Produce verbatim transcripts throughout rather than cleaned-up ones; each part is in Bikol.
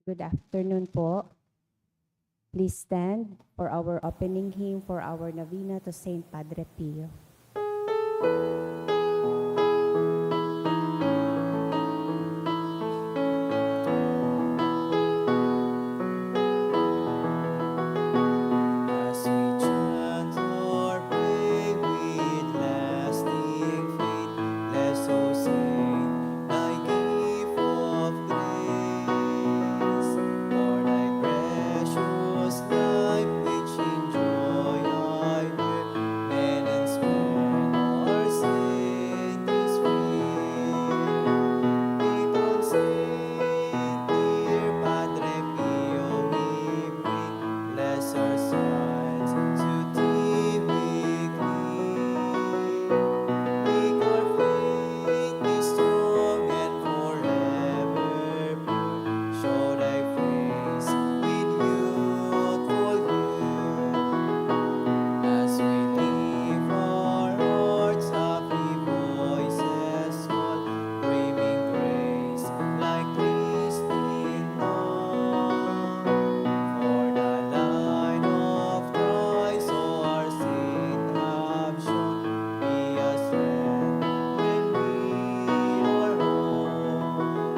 Good afternoon po. Please stand for our opening hymn for our novena to Saint Padre Pio. As we chant or pray with lasting faith, bless, O Saint, thy gift of grace, for thy precious life, which in joy I bear, and enswear our Saint is free. Patron Saint, dear Padre Pio, we pray, bless our sight to thee we cling. Make our faith be strong and forever pure. Show thy face with youthful hue. As we lift our hearts, happy voices call, bringing grace like mist in dawn. For the light of Christ, O our Saint, have shone, be a strength when we are old.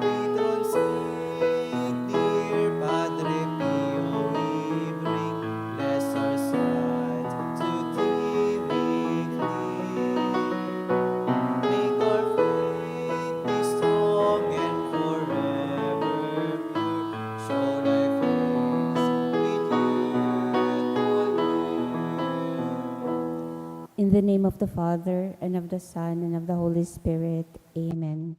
Patron Saint, dear Padre Pio, we bring, bless our sight to thee we cling. Make our faith be strong and forever pure. Show thy face with youthful hue. In the name of the Father, and of the Son, and of the Holy Spirit. Amen.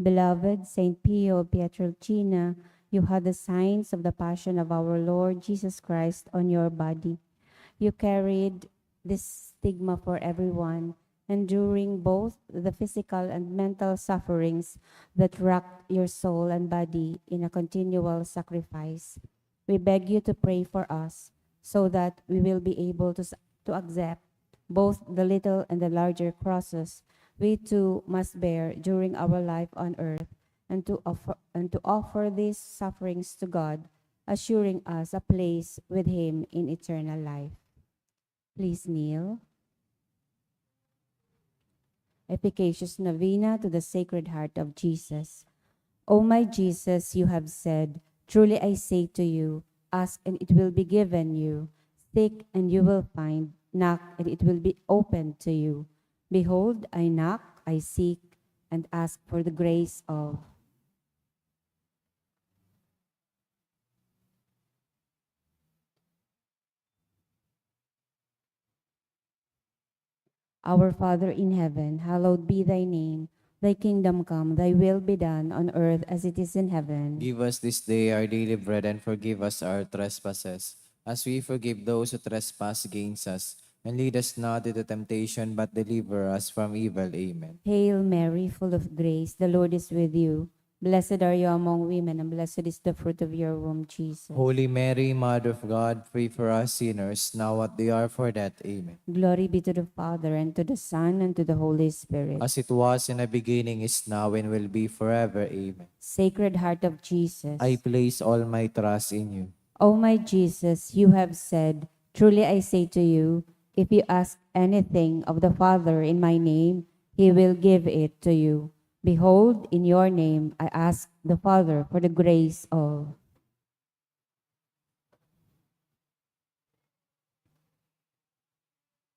Beloved Saint Pio of Pietrelcina, you had the signs of the passion of our Lord Jesus Christ on your body. You carried this stigma for everyone, enduring both the physical and mental sufferings that racked your soul and body in a continual sacrifice. We beg you to pray for us so that we will be able to, s- to accept both the little and the larger crosses we too must bear during our life on earth, and to offer, and to offer these sufferings to God, assuring us a place with Him in eternal life. Please kneel. Efficacious Novena to the Sacred Heart of Jesus. O my Jesus, you have said, "Truly I say to you, ask and it will be given you, seek and you will find, knock and it will be opened to you. Behold, I knock, I seek, and ask for the grace of." Our Father in heaven, hallowed be thy name. Thy kingdom come, thy will be done on earth as it is in heaven. Give us this day our daily bread, and forgive us our trespasses, as we forgive those who trespass against us. And lead us not into temptation, but deliver us from evil. Amen. Hail Mary, full of grace, the Lord is with you. Blessed are you among women, and blessed is the fruit of your womb, Jesus. Holy Mary, Mother of God, pray for us sinners, now at the hour for death. Amen. Glory be to the Father, and to the Son, and to the Holy Spirit. As it was in the beginning, is now, and will be forever. Amen. Sacred Heart of Jesus, I place all my trust in you. O my Jesus, you have said, "Truly I say to you, if you ask anything of the Father in my name, He will give it to you." Behold, in your name I ask the Father for the grace of.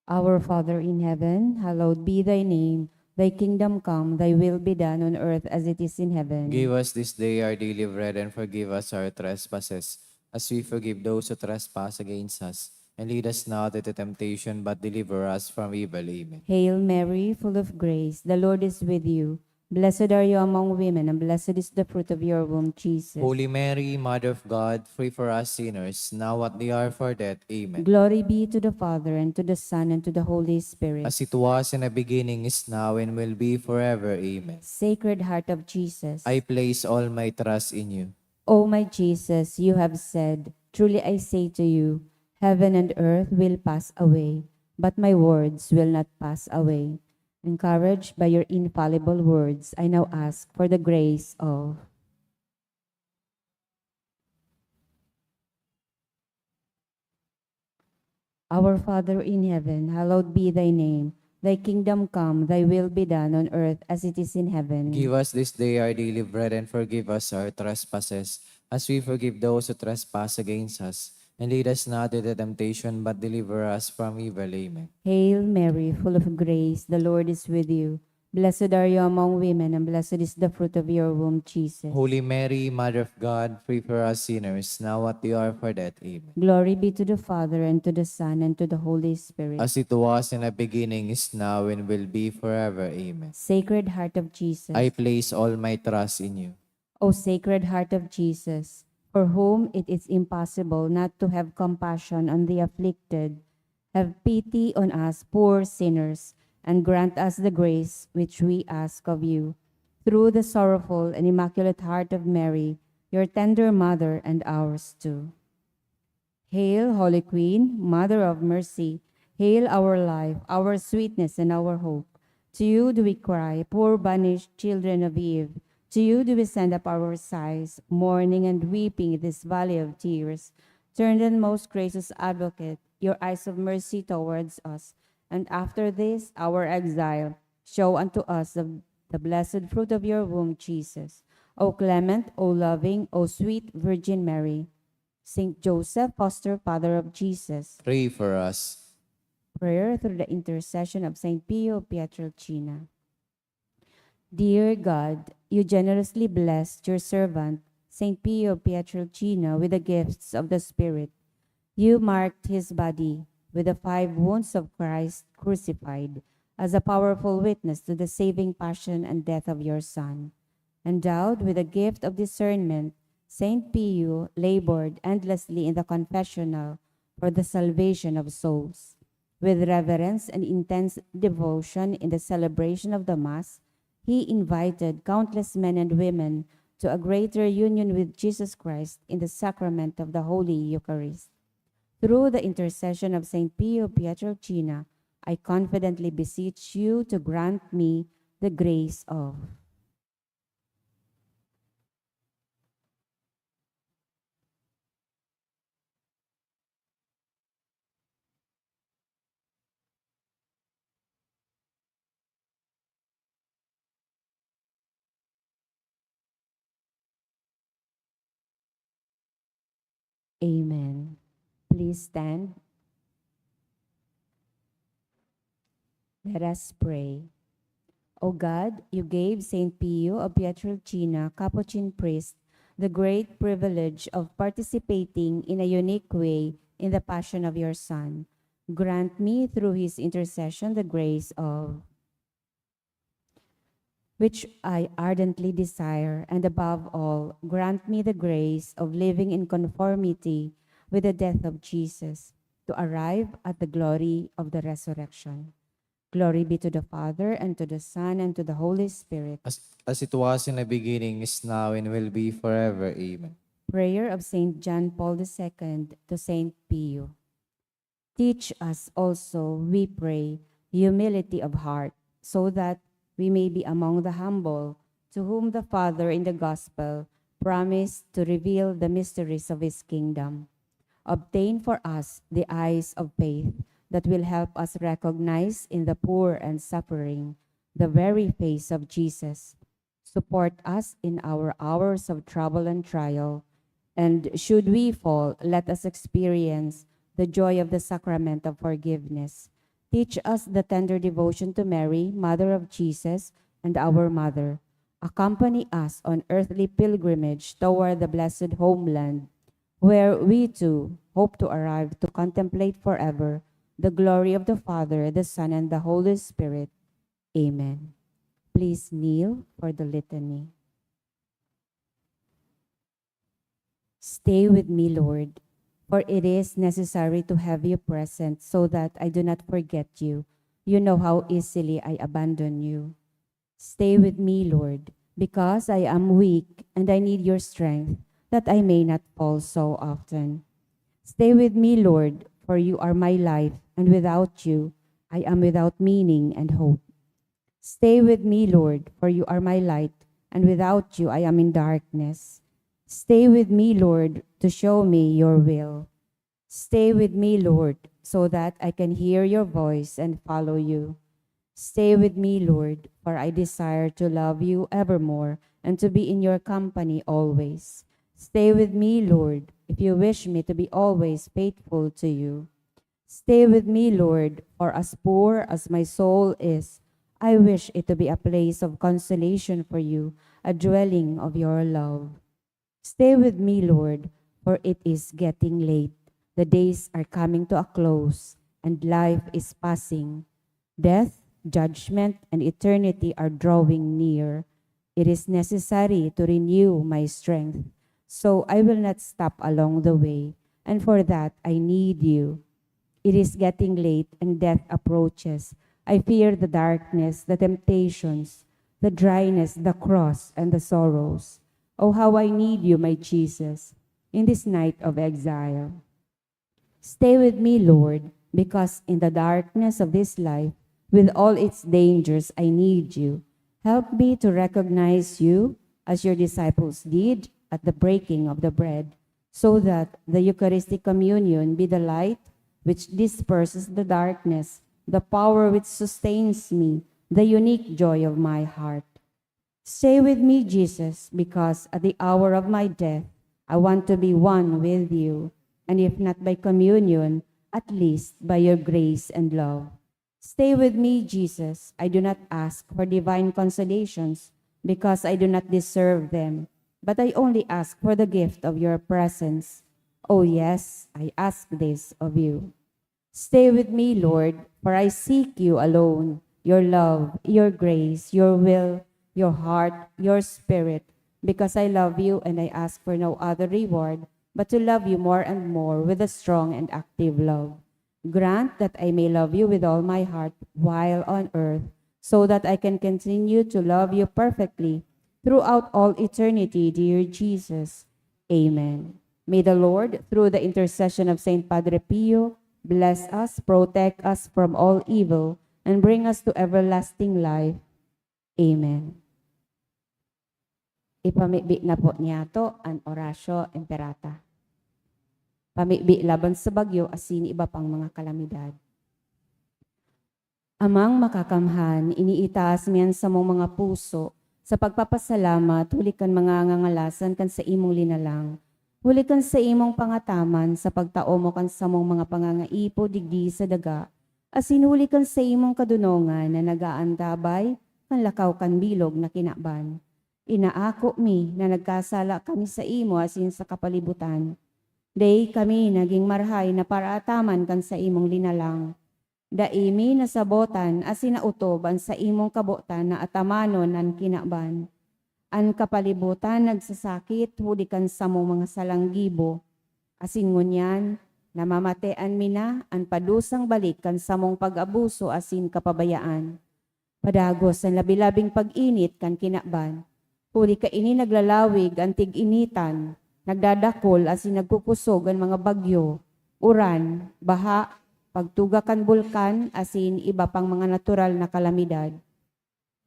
Our Father in heaven, hallowed be thy name. Thy kingdom come, thy will be done on earth as it is in heaven. Give us this day our daily bread, and forgive us our trespasses, as we forgive those who trespass against us. And lead us not into temptation, but deliver us from evil. Amen. Hail Mary, full of grace, the Lord is with you. Blessed are you among women, and blessed is the fruit of your womb, Jesus. Holy Mary, Mother of God, pray for us sinners, now at the hour of our death. Amen. Glory be to the Father, and to the Son, and to the Holy Spirit. As it was in the beginning, is now, and will be forever. Amen. Sacred Heart of Jesus, I place all my trust in you. O my Jesus, you have said, "Truly I say to you, heaven and earth will pass away, but my words will not pass away." Encouraged by your infallible words, I now ask for the grace of. Our Father in heaven, hallowed be thy name. Thy kingdom come, thy will be done on earth as it is in heaven. Give us this day our daily bread and forgive us our trespasses, as we forgive those who trespass against us. And lead us not into temptation, but deliver us from evil. Amen. Hail Mary, full of grace, the Lord is with you. Blessed are you among women, and blessed is the fruit of your womb, Jesus. Holy Mary, Mother of God, pray for us sinners, now at the hour of our death. Amen. Glory be to the Father, and to the Son, and to the Holy Spirit. As it was in the beginning, is now, and will be forever. Amen. Sacred Heart of Jesus. I place all my trust in you. O Sacred Heart of Jesus, for whom it is impossible not to have compassion on the afflicted, have pity on us poor sinners, and grant us the grace which we ask of you. Through the sorrowful and immaculate heart of Mary, your tender mother and ours too. Hail, Holy Queen, Mother of Mercy. Hail our life, our sweetness, and our hope. To you do we cry, poor banished children of Eve. To you do we send up our sighs, mourning and weeping in this valley of tears. Turn then, most gracious Advocate, your eyes of mercy towards us, and after this our exile, show unto us the, the blessed fruit of your womb, Jesus. O clement, O loving, O sweet Virgin Mary, Saint Joseph, foster father of Jesus. Pray for us. Prayer through the intercession of Saint Pio Pietrelcina. Dear God, you generously blessed your servant, Saint Pio Pietrelcina, with the gifts of the Spirit. You marked his body with the five wounds of Christ crucified as a powerful witness to the saving passion and death of your Son. Endowed with the gift of discernment, Saint Pio labored endlessly in the confessional for the salvation of souls. With reverence and intense devotion in the celebration of the Mass, he invited countless men and women to a greater union with Jesus Christ in the sacrament of the Holy Eucharist. Through the intercession of Saint Pio Pietrelcina, I confidently beseech you to grant me the grace of Amen. Please stand. Let us pray. O God, you gave Saint Pio of Pietrelcina, Capuchin priest, the great privilege of participating in a unique way in the passion of your Son. Grant me through his intercession the grace of which I ardently desire, and above all, grant me the grace of living in conformity with the death of Jesus, to arrive at the glory of the resurrection. Glory be to the Father, and to the Son, and to the Holy Spirit. As, as it was in the beginning, is now, and will be forever. Amen. Prayer of Saint John Paul the Second to Saint Pio. Teach us also, we pray, humility of heart, so that we may be among the humble, to whom the Father in the Gospel promised to reveal the mysteries of his kingdom. Obtain for us the eyes of faith that will help us recognize in the poor and suffering the very face of Jesus. Support us in our hours of trouble and trial, and should we fall, let us experience the joy of the sacrament of forgiveness. Teach us the tender devotion to Mary, Mother of Jesus, and our Mother. Accompany us on earthly pilgrimage toward the blessed homeland, where we too hope to arrive to contemplate forever the glory of the Father, the Son, and the Holy Spirit. Amen. Please kneel for the litany. Stay with me, Lord, for it is necessary to have you present so that I do not forget you. You know how easily I abandon you. Stay with me, Lord, because I am weak and I need your strength, that I may not fall so often. Stay with me, Lord, for you are my life, and without you, I am without meaning and hope. Stay with me, Lord, for you are my light, and without you I am in darkness. Stay with me, Lord, to show me your will. Stay with me, Lord, so that I can hear your voice and follow you. Stay with me, Lord, for I desire to love you evermore and to be in your company always. Stay with me, Lord, if you wish me to be always faithful to you. Stay with me, Lord, for as poor as my soul is, I wish it to be a place of consolation for you, a dwelling of your love. Stay with me, Lord, for it is getting late. The days are coming to a close, and life is passing. Death, judgment, and eternity are drawing near. It is necessary to renew my strength, so I will not stop along the way, and for that I need you. It is getting late, and death approaches. I fear the darkness, the temptations, the dryness, the cross, and the sorrows. Oh, how I need you, my Jesus, in this night of exile. Stay with me, Lord, because in the darkness of this life, with all its dangers, I need you. Help me to recognize you as your disciples did at the breaking of the bread, so that the Eucharistic communion be the light which disperses the darkness, the power which sustains me, the unique joy of my heart. Stay with me, Jesus, because at the hour of my death, I want to be one with you, and if not by communion, at least by your grace and love. Stay with me, Jesus. I do not ask for divine consolations, because I do not deserve them, but I only ask for the gift of your presence. Oh yes, I ask this of you. Stay with me, Lord, for I seek you alone, your love, your grace, your will, your heart, your spirit, because I love you and I ask for no other reward but to love you more and more with a strong and active love. Grant that I may love you with all my heart while on earth, so that I can continue to love you perfectly throughout all eternity, dear Jesus. Amen. May the Lord, through the intercession of Saint Padre Pio, bless us, protect us from all evil, and bring us to everlasting life. Amen. Ipamibi na po niyato an Oratio Imperata. Pamibi laban sa bagyo asin iba pang mga kalamidad. Amang Makakamhan, iniitaas mi an samong mga puso sa pagpapasalamat huli kan mga ngangalasan kan saimong linalang, huli kan saimong pangataman sa pagtao mo kan samong mga pangangaipo digdi sa daga, asin huli kan saimong kadonongan na nag-aantabay kan lakaw kan bilog na kinaban. Inaako mi na nagkasala kami saimo asin sa kapalibutan. Dai kami nagin marahay na paraataman kan saimong linalang. Dai mi nasabotan asin naotob an saimong kabotan na atamanon an kinaban. An kapalibutan nagsasakit huli kan samong mga salang gibo, asin ngunyan namamatean mi na an padusang balik kan samong pag-abuso asin kapabayaan. Padagos an labi-labing pag-init kan kinaban. Huli kaini naglalawig an tig-initan, nagdadakul asin nagkukosog an mga bagyo, uran, baha, pagtuga kan bulkan, asin iba pang mga natural na kalamidad.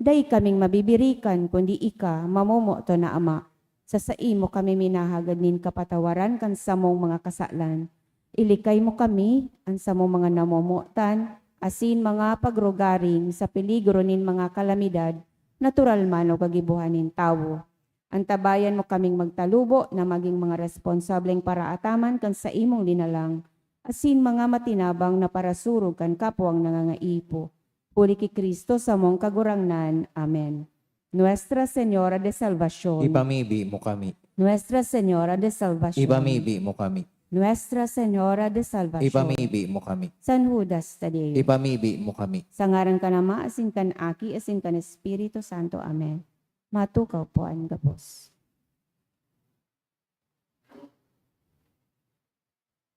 Dai kaming mabibirikan kundi ika, mamomoton na Ama. Sa saimo kami minahagad nin kapatawaran kan samong mga kasalan. Ilikay mo kami, an samong mga namomotan, asin mga pagrugaring sa peligro nin mga kalamidad, natural man o kagibohan nin tawo. Antabayan mo kaming magtalubo na magin mga responsableng paraataman kan saimong linalang, asin mga matinabang na parasurog kan kapwang nangangaipo. Huli ki Cristo samong Kagurangnan. Amen. Nuestra Señora de Salvacion. Ipamibi mo kami. Nuestra Señora de Salvacion. Ipamibi mo kami. Nuestra Señora de Salvacion. Ipamibi mo kami. San Judas Tadeo. Ipamibi mo kami. Sa ngaran kan Ama, asin kan Aki, asin kan Espiritu Santo. Amen. Matukaw po an gabos.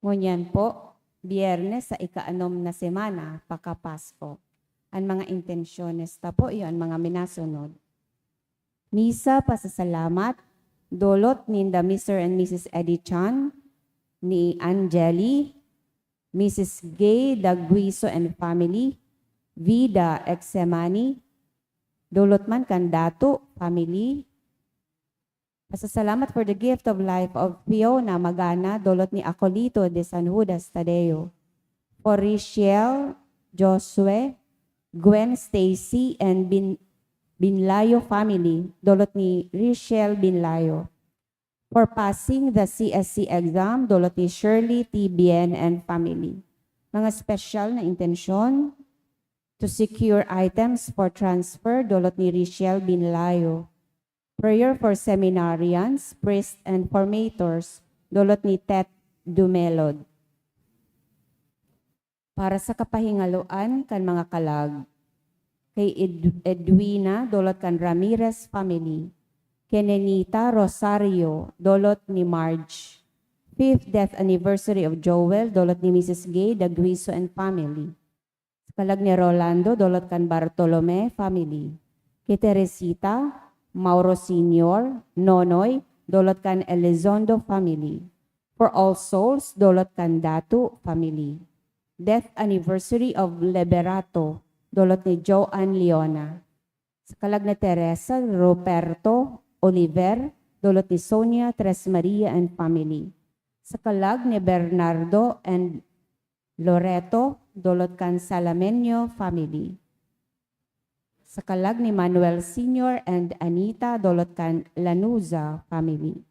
Ngunyan po, Biyernes sa ikaanom na semana paka-Pasko. An mga intensyones ta po, iyo an mga minasunod. Misa pasasalamat, dolot ninda Mister and Missus Eddie Chan, ni Angeli, Missus Gay Daguiso and family, Vida Exemani, dolot man kan Dato family, Pasasalamat for the gift of life of Fiona Magana, dolot ni Acolito de San Judas Tadeo. For Richelle, Josue, Gwen Stacy, and Bin-, Binlayo family, dolot ni Richelle Binlayo. For passing the C S C exam, dolot ni Shirley T Bien and family. Mga special na intensyon, to secure items for transfer, dolot ni Richelle Binlayo. Prayer for seminarians, priests, and formators, dolot ni Tet Dumelod. Para sa kapahingaloan kan mga kalag, kay Ed-, Edwina, dolot kan Ramirez family. Kay Nenita Rosario, dolot ni Marge. Fifth death anniversary of Joel, dolot ni Missus Gay Daguiso and family. Sa kalag ni Rolando, dolot kan Bartolome family. Kay Teresita, Mauro Senior, Nonoy, dolot kan Elizondo family. For All Souls, dolot kan Datu family. Death anniversary of Liberato, dolot ni Joan Leona. Sa kalag ni Teresa, Ruperto, Oliver, dolot ni Sonia, Tres Maria and family. Sa kalag ni Bernardo and Loreto, dolot kan Salamenyo family. Sa kalag ni Manuel Senior and Anita, dolot kan Lanuza family.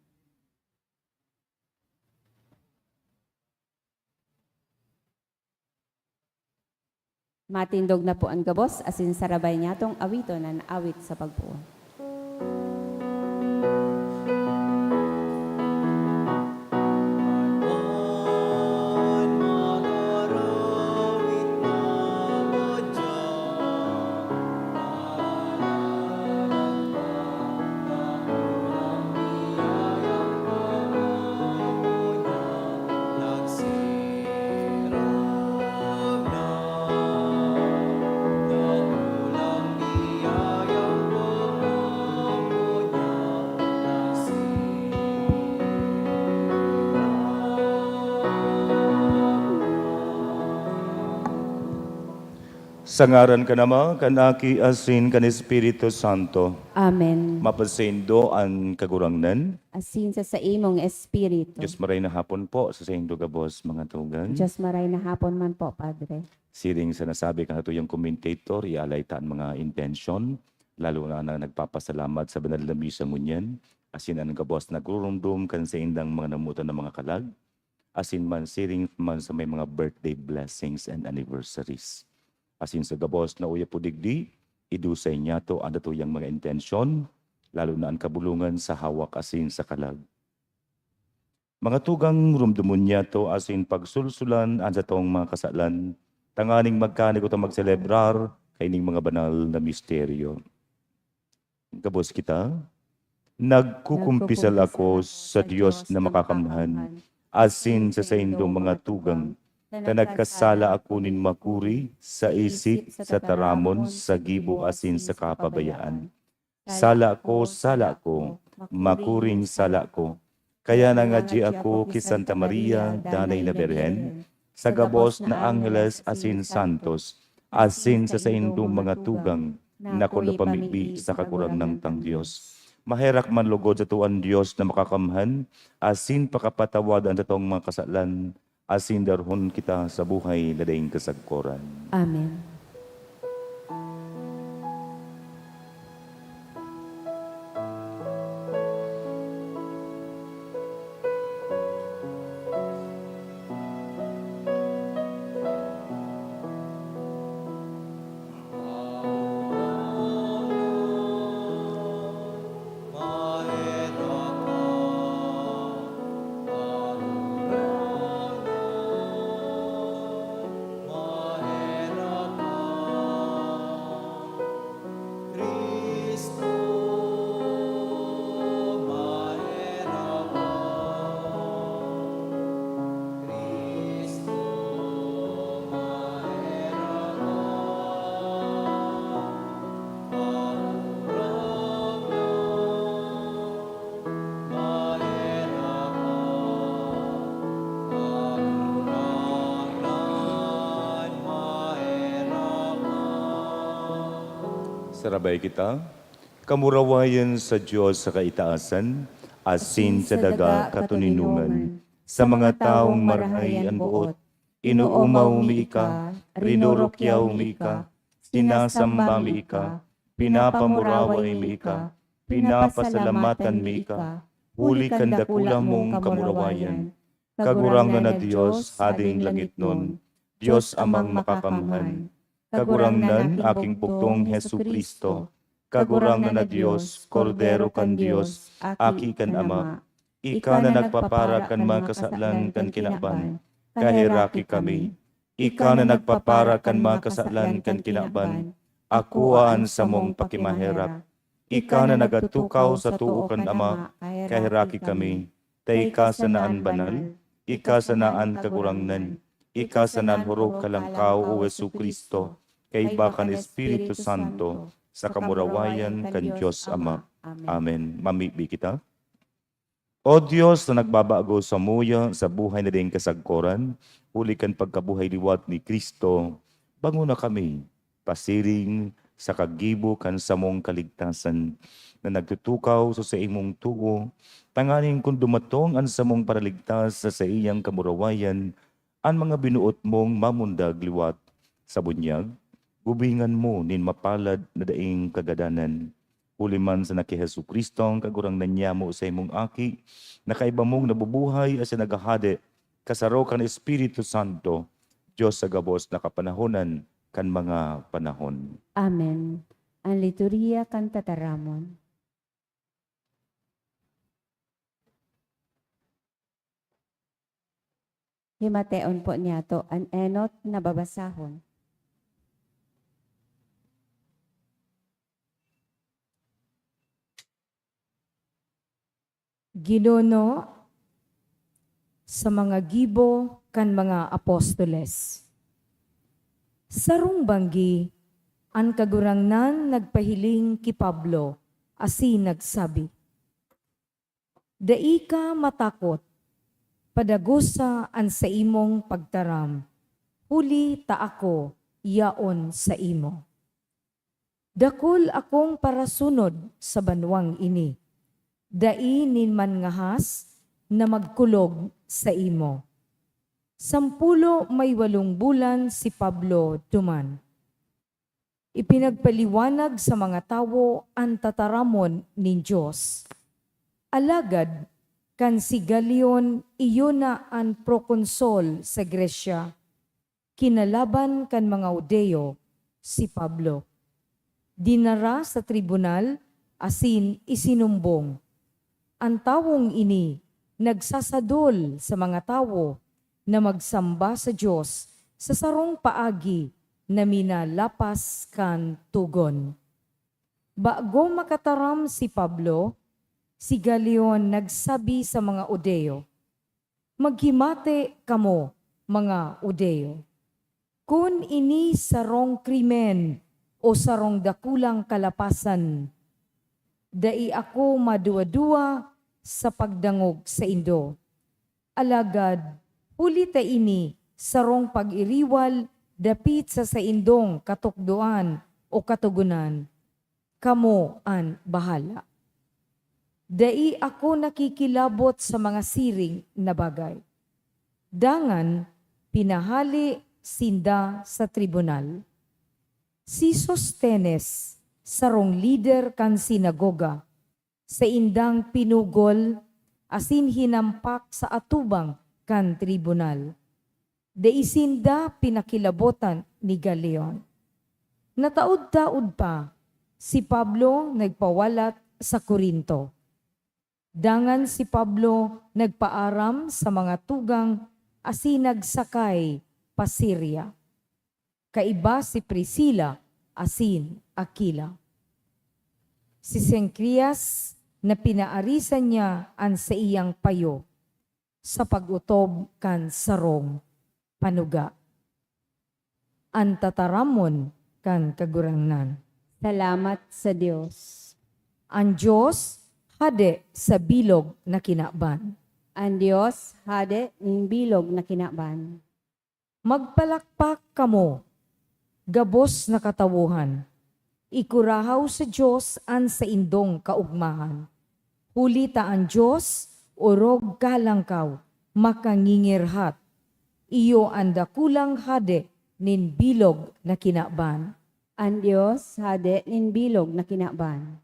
Matindog na po an gabos, asin sarabay niyatong awiton an awit sa pagpoon. Sa ngaran kan Ama, kan Aki, asin kan Espiritu Santo. Amen. Mapasaindo an Kagurangnan. Asin sa saimong espiritu. Diyos maray na hapon po sa saindo gabos, mga tugang. Diyos maray na hapon man po, Padre. Siring sa nasabi kan satuyang commentator, ialay ta an mga intensyon, lalo na na nagpapasalamat sa banal na misa ngunyan, asin an gabos nagrurumdom kan saindang mga namotan na mga kalag, asin man siring man sa may mga birthday blessings and anniversaries. Asin sa gabos na uya po digdi, idusay niyato an satuyang mga intensyon, lalo na an kabulongan sa hawak asin sa kalag. Mga tugang, rumdomon niyato asin pagsulsulan an satong mga kasalan, tanganing magkanig o ta magselebrar kaining mga banal na misteryo. Gabos kita. Nagkukumpisal ako sa Dios na makakamhan, asin sa saindong mga tugang, ta nagkasala ako nin makuri sa isip, sa taramon, sa gibo, asin sa kapabayaan. Sala ko, sala ko, makuring sala ko. Kaya nangadyi ako ki Santa Maria, Danay na Birhen, sa gabos na angheles asin santos, asin sa saindong mga tugang, na ako napamibi sa Kagurangnan tang Dios. Maherak man logod sato an Dios na makakamhan, asin pakapatawadan an satong mga kasalan, asin darhon kita sa buhay na daing kasagkoran. Amen. Sarabay kita. Kamurawayan sa Dios sa kaitaasan, asin sa daga katoninongan, sa mga tawong marahay an boot. Inoomaw mi ika, rinurukyaw mi ika, sinasamba mi ika, pinapamuraway mi ika, pinapasalamatan mi ika, huli kan dakula mong kamurawayan. Kagurangnan na Dios, Hading langitnon, Dios Amang Makakamhan, Kagurangnan, aking bugtong Jesu-Cristo, Kagurangnan na Dios, Kordero kan Dios, Aki kan Ama, ika na nagpapara kan mga kasalan kan kinaban, kaheraki kami. Ika na nagpapara kan mga kasalan kan kinaban, akoa an samong pakimaherak. Ika na nagatukaw sa too kan Ama, kaheraki kami. Ta ika sana an banal, ika sana an kagurangnan, ika sana an horog kalangkaw, o Jesu-Cristo, kaiba kan Espiritu Santo, sa kamurawayan kan Dios Ama. Amen. Mamibi kita. O Dios na nagbabago samuya sa buhay na daing kasagkoran, huli kan pagkabuhay liwat ni Cristo, bangona kami pasiring sa kagibo kan samong kaligtasan, na nagtutukaw sa saimong too, tanganing kun dumatong an samong Paraligtas sa saiyang kamurawayan, an mga binoot mong mamundag liwat. Sa bunyag, gubingan mo nin mapalad na daing kagadanan. Huli man sana ki Jesu-Cristo, an Kagurangnan nyamo, saimong Aki, na kaiba mong nabubuhay asin naghahade, kasaro kan Espiritu Santo, Dios sa gabos na kapanahonan kan mga panahon. Amen. An liturhiya kan tataramon. Himateon po niyato an enot na babasahon. Ginuno sa mga gibo kan mga apostoles. Sarong banggi, an Kagurangnan nagpahiling ki Pablo asin nagsabi, "Dai ka matakot, padagosa an saimong pagtaram, huli ta ako yaon saimo." Dakul akong parasunod sa banwang ini. Dai nin manngahas na magkulog saimo. Sampulo may walong bulan si Pablo duman. Ipinagpaliwanag sa mga tawo an tataramon nin Dios. Alagad kan si Galion iyo na an prokonsol sa Grecia, kinalaban kan mga Judio si Pablo. Dinara sa tribunal asin isinumbong. An tawong ini nagsasadol sa mga tawo na magsamba sa Dios sa sarong paagi na minalapas kan togon. Bago makataram si Pablo, si Galion nagsabi sa mga Judio, "Maghimati kamo, mga Judio. Kun ini sarong krimen o sarong dakulang kalapasan, dai ako maduwa-duwa sa pagdangog saindo. Alagad huli ta ini sarong pag-iriwal dapit sa saindong katukdoan o katogonan, kamo an bahala. Dai ako nakikilabot sa mga siring na bagay." Dangan pinahale sinda sa tribunal. Si Sostenes, sarong lider kan sinagoga, saindang pinugol asin hinampak sa atubang kan tribunal. Dai sinda pinakilabotan ni Galion. Nataod-taod pa, si Pablo nagpawalat sa Corinto. Dangan si Pablo nagpaaram sa mga tugang asin nagsakay pa Siria. Kaiba si Priscila asin Aquila. Si Cencreas na pinaarisan niya an saiyang payo sa pag-otob kan sarong panuga. An tataramon kan Kagurangnan. Salamat sa Dios. An Dios hade sa bilog na kinaban. An Dios hade nin bilog na kinaban. Magpalakpak kamo, gabos na katawohan. Ikurahaw sa Dios an saindong kaogmahan. Huli ta an Dios orog kalangkaw, makangingirhat. Iyo an dakulang hade nin bilog na kinaban. An Dios, hade nin bilog na kinaban.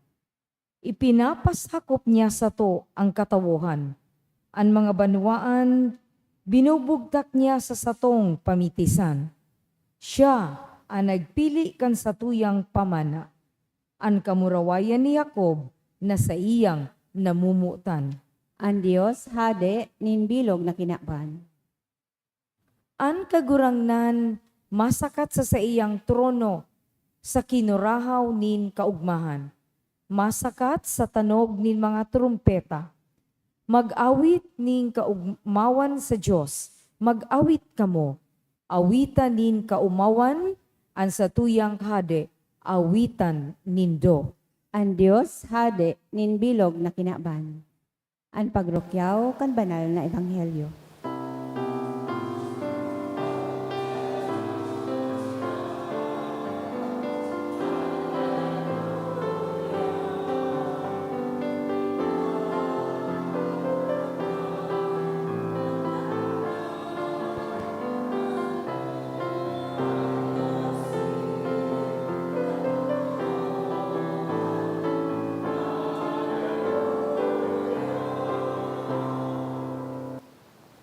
Ipinapasakop niya sato an katawohan. An mga banwaan, binubugtak niya sa satong pamitisan. Siya an nagpili kan satuyang pamana. An kamurawayan ni Jacob na saiyang namomotan. An Dios, hade nin bilog na kinaban. An Kagurangnan masakat sa saiyang trono sa kinurahaw nin kaogmahan. Masakat sa tanog nin mga trumpeta. Mag-awit nin kaogmawan sa Dios. Mag-awit kamo. Awitan nin kaomawan an satuyang hade. Awitan nindo. An Dios, hade nin bilog na kinaban. An pagrukyaw kan banal na ebanghelyo.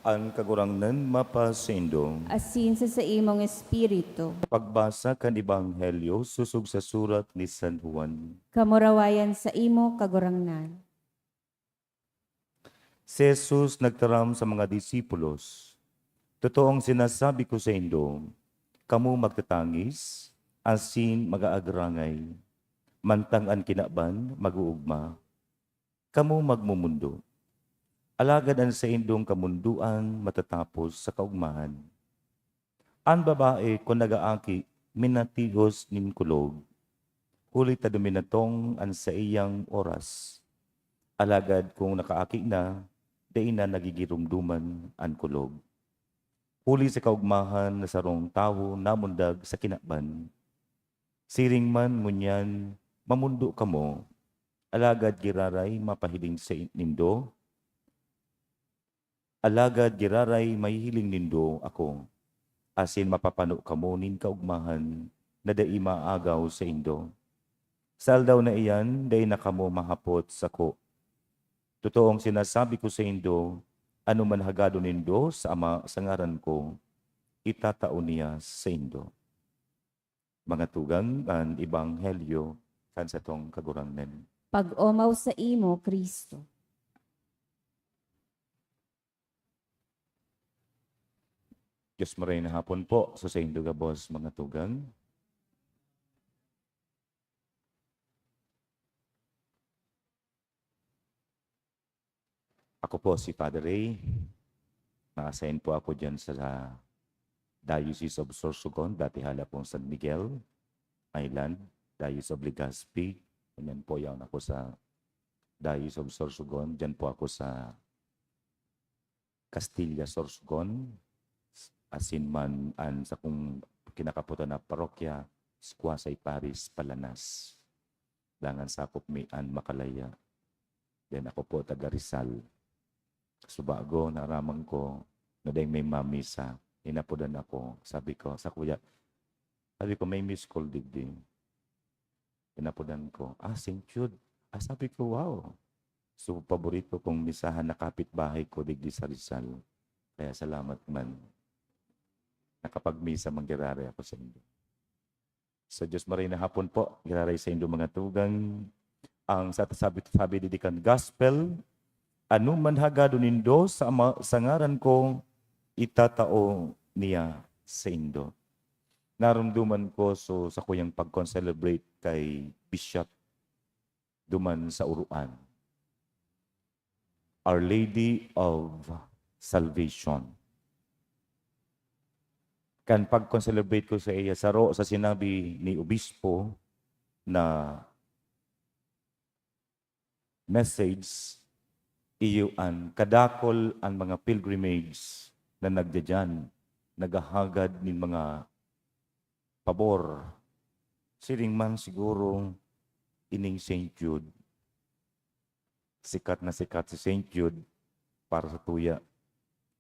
An Kagurangnan mapasaindo. Asin sa saimong espiritu. Pagbasa kan Ebanghelyo sosog sa surat ni San Juan. Kamurawayan saimo, Kagurangnan. Si Jesus nagtaram sa mga disipulos, "Totoong sinasabi ko saindo, kamo magtatangis asin mag-aagrangay, mantang an kinaban mag-oogma. Kamo magmomondo, alagad an saindong kamondoan matatapos sa kaogmahan." An babae, kun nag-aaki, minatihos nin kulog, huli ta duminatong an saiyang oras. Alagad kun nakaaki na, dai na nagigiromdoman an kulog, huli sa kaogmahan na sarong tawo namundag sa kinaban. Siring man ngunyan, mamondo kamo, alagad giraray mapahiling sa nindo, alagad giraray mahihiling nindo ako, asin mapapano kamo nin kaogmahan na dai maagaw saindo. Sa aldaw na iyan, dai na kamo mahapot sako. Totoong sinasabi ko saindo, ano man hagadon nindo sa Ama sa ngaran ko, itatao niya saindo. Mga tugang, an ebanghelyo kan satong Kagurangnan. Pag-omaw saimo, Cristo. Diyos maray na hapon po sa saindo gabos, mga tugang. Ako po si Father Ray. Na-assign po ako dyan sa Diocese of Sorsogon. Dati hala pong San Miguel Island, Diocese of Legazpi. Ganyan po, yan ako sa Diocese of Sorsogon. Dyan po ako sa Castilla, Sorsogon. Asin man an sakong kinakapotan na parokya, Squasay Parish, Palanas. Dangan sakop mi an Macalaya. Then ako po, taga Rizal. So, bago naaraman ko na dai may mamisa, inapodan ako. Sabi ko sa kuya, sabi ko, "May miss call digdi." Inapodan ko, "Ah, Saint Jude." Ah, sabi ko, "Wow." So, paborito kong misahan na kapitbahay ko digdi sa Rizal. Kaya salamat man. Nakapagmisa man giraray ako sa inyo. Sa Diyos maray na hapon po, giraray sa indo mga tugang. Ang sa sabi, sabi digdi kan gospel, "Ano man hagadon nindo sa ama, sa ngaran ko, itatao niya sa indo." Narumduman ko, so, sa kuyang pag-concelebrate kay Bishop duman sa Uruan. Our Lady of Salvation. Kan pag-concelebrate ko sa iya, saro sa sinabi ni Obispo na message, iyo an kadakol an mga pilgrimage na nagdadyan, naghahagad nin mga pabor. Siring man siguro ining Saint Jude. Sikat na sikat si Saint Jude para sa tuya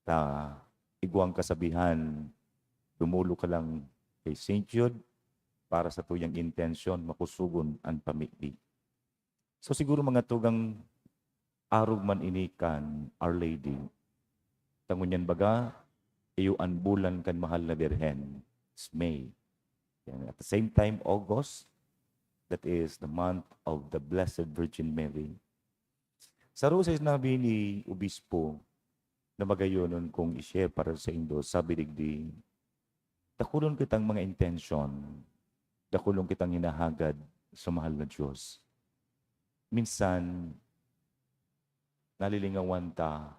ta igwang kasabihan, "Dumolo ka lang kay Saint Jude para sa tuyang intensyon, makusugon an pamibi." So, siguro mga tugang, arog man ini kan Our Lady. Ta ngunyan baga, iyo an bulan kan mahal na Birhen, it's May. Yan. At the same time, August, that is the month of the Blessed Virgin Mary. Saro sa sinabi ni Obispo na magayonon kong i-share para sa indo, sabi digdi, dakulon kitang mga intensyon, dakulon kitang hinahagad sa mahal na Diyos. Minsan, nalilingawan ta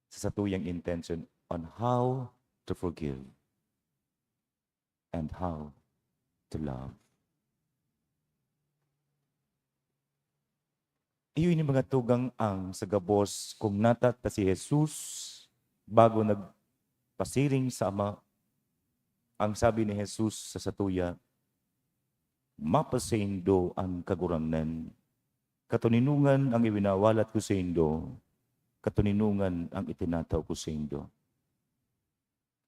sa satuyang intensyon on how to forgive and how to love. Iyo ini mga tugang ang sa gabos, kung nata ta si Jesus, bago nagpasiring sa Ama, ang sabi ni Jesus sa satuya, "Mapasaindo an Kagurangnan. Katoninongan ang iwinawalat ko saindo, katoninongan ang itinataw ko saindo."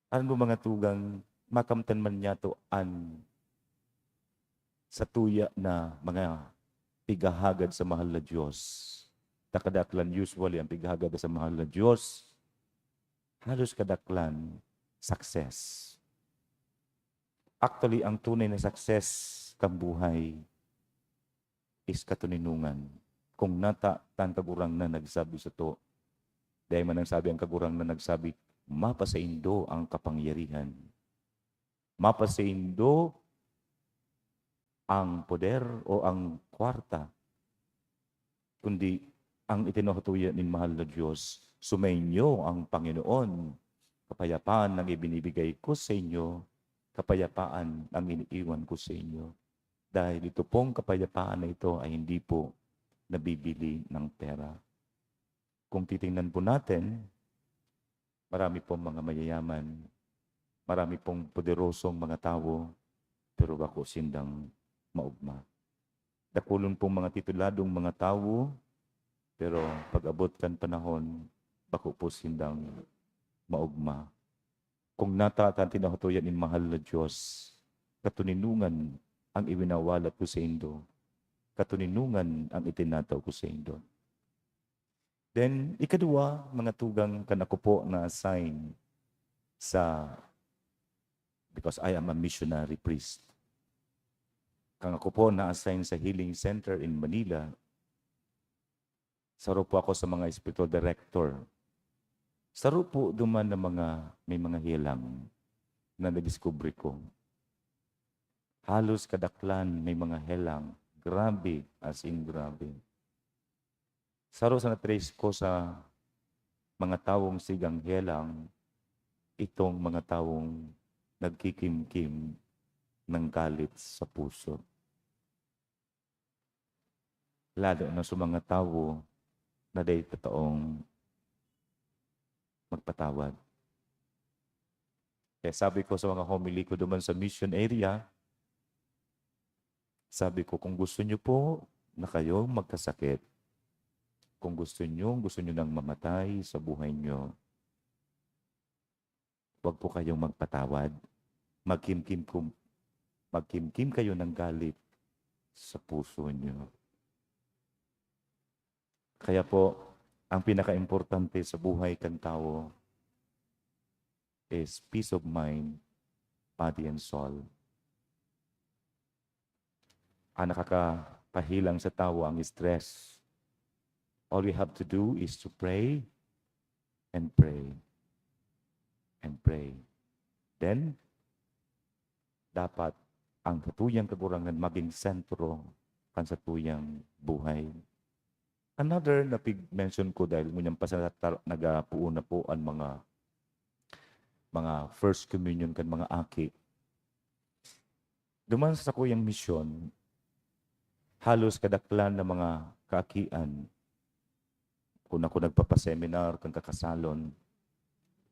Aram mo, mga tugang, makamtan man niyato an satuya na mga pighahagad sa mahal na Diyos. Ta kadaklan, usually, ang pighahagad sa mahal na Diyos, halos kadaklan, success. Actually, ang tunay na success kan buhay is katoninongan. Kung nata ta an Kagurangnan nagsabi sato, dai man nagsabi an Kagurangnan nagsabi, "Mapasaindo ang kapangyarihan. Mapasaindo ang poder o ang kwarta." Kundi ang itinatuya nin mahal na Diyos, "Sumainyo ang Panginoon. Kapayapaan ang ibinibigay ko sa inyo, kapayapaan ang iniiwan ko sa inyo." Dahil ito pong kapayapaan na ito ay hindi po nabibili ng pera. Kung titingnan po natin, marami pong mga mayayaman, marami pong poderosong mga tawo, pero bako sindang maogma. Dakulon pong mga tituladong mga tawo, pero pag-abot kan panahon, bako po sindang maogma. Kung nata ta an tinatuya nin mahal na Diyos, katoninongan ang iwinawalat ko saindo, katoninongan ang itinataw ko saindo. Then, ikaduwa, mga tugang, kan ako po na-assign sa, because I am a missionary priest. Kan ako po na-assign sa Healing Center in Manila, saro po ako sa mga spiritual director. Saro po duman na mga, may mga helang na nadiskubre ko. Halos kadaklan may mga helang. Grabe, as in grabe. Saro sa na-trace ko sa mga tawong sigang helang, itong mga tawong nagkikimkim ng galit sa puso. Lalo na sa mga tawo na dai totoong magpatawad. Kaya sabi ko sa mga homily ko duman sa mission area, sabi ko, "Kung gusto niyo po na kayo magkasakit, kung gusto niyo, gusto niyo nang mamatay sa buhay niyo, wag po kayong magpatawad. Magkimkim kum-, magkimkim kayo ng galit sa puso niyo." Kaya po, ang pinakaimportante sa buhay kan tawo is peace of mind, body and soul. Ang nakakapahilang sa tawo ang stress. All we have to do is to pray and pray and pray. Then, dapat ang satuyang Kagurangnan magin sentro kan satuyang buhay. Another na pig-mention ko, dahil ngunyan pa sa tar-, nagapuon na po ang mga, mga first communion kan mga aki. Duman sa sakuyang misyon, halos kadaklan na mga kaakian, kun ako nagpapaseminar kan kakasalon,